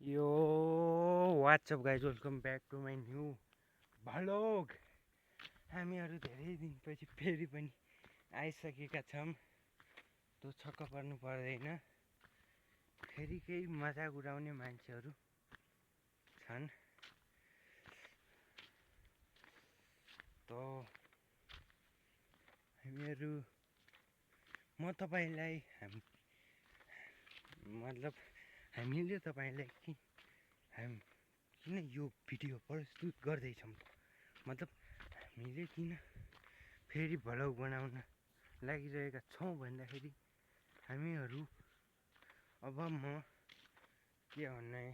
यो what's up guys, welcome back to my new vlog. हामीहरू धेरै दिनपछि फेरि पनि आइसकेका छौँ। त्यो छक्क पर्नु पर्दैन, फेरि केही मजाक उडाउने मान्छेहरू छन्। हामीहरू म तपाईँलाई हामीले तपाईँलाई किन यो भिडियो प्रस्तुत गर्दैछौँ, हामीले किन फेरि भ्लग बनाउन लागिरहेका छौँ भन्दाखेरि हामीहरू अब म के भन्ने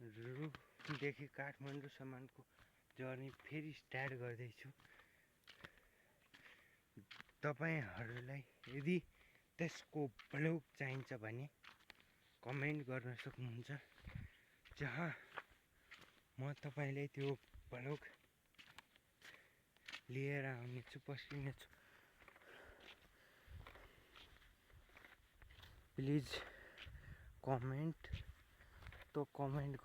रुमदेखि काठमाडौँसम्मको जर्नी फेरि स्टार्ट गर्दैछु। तपाईँहरूलाई यदि त्यसको भ्लग चाहिन्छ भने कमेन्ट गर्न सक्नुहुन्छ, जहाँ म तपाईँलाई त्यो भ्लग लिएर आउनेछु, पस्किनेछु। प्लिज कमेन्ट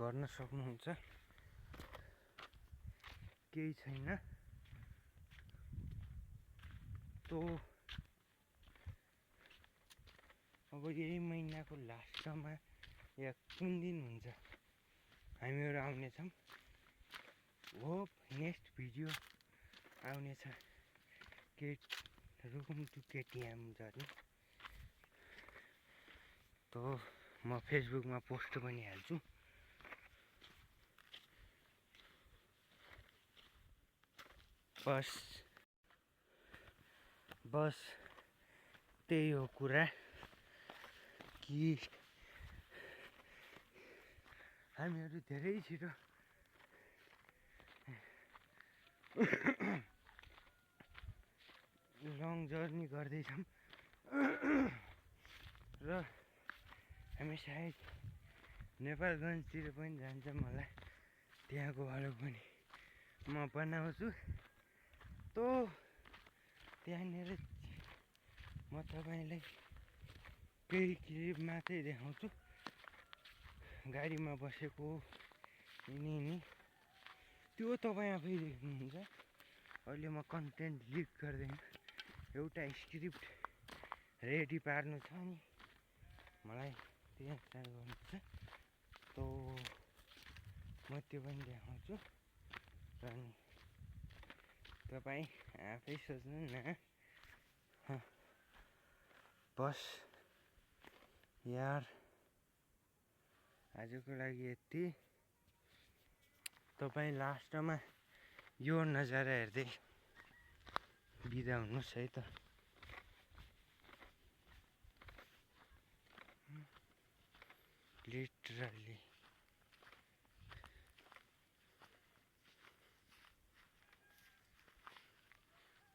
गर्न सक्नुहुन्छ, केही छैन। अब यही महिनाको लास्टमा या कुन दिन हुन्छ हामीहरू आउनेछौँ। होप नेक्स्ट भिडियो आउनेछ रुम टु केटिएम जर्नी। म फेसबुकमा पोस्ट पनि हाल्छु। बस त्यही हो कुरा कि हामीहरू धेरै छिटो लङ जर्नी गर्दैछौँ र हामी सायद नेपालगञ्जतिर पनि जान्छौँ होला। त्यहाँको भ्लग पनि म बनाउँछु। त्यहाँनिर म तपाईँलाई केही क्लिप मात्रै देखाउँछु, गाडीमा बसेको यिनी त्यो तपाईँ आफै देख्नुहुन्छ। अहिले म कन्टेन्ट लिक गर्दैन, एउटा स्क्रिप्ट रेडी पार्नु छ नि मलाई, त्यहाँ स्टार्ट गर्नु छ। म त्यो पनि देखाउँछु र तपाईँ आफै सोच्नु न। बस यार, आजको लागि यति। तपाईँ लास्टमा यो नजारा हेर्दै बिदा हुनुहोस् है त। लिटरली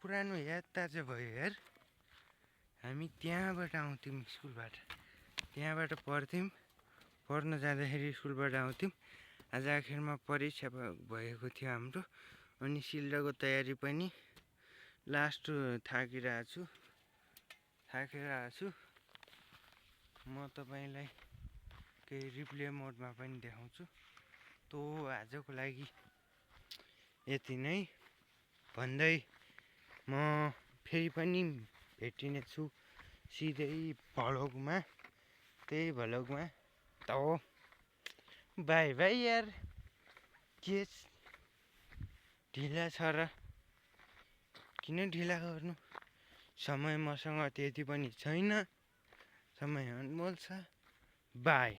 पुरानो याद ताजा भयो यार। हामी त्यहाँबाट आउँथ्यौँ, स्कुलबाट त्यहाँबाट पढ्न जाँदाखेरि स्कुलबाट आउँथ्यौँ। आज आखिरमा परीक्षा भएको थियो हाम्रो, अनि सिल्डको तयारी पनि लास्ट थाकिरहेको छु। म तपाईँलाई केही रिप्ले मोडमा पनि देखाउँछु। आजको लागि यति नै भन्दै म फेरि पनि भेटिनेछु सिधै भ्लगमा, त्यही भ्लगमा। बाई बाई यार, के ढिला छ र, किन ढिला गर्नु? समय मसँग त्यति पनि छैन, समय अनमोल छ। बाई।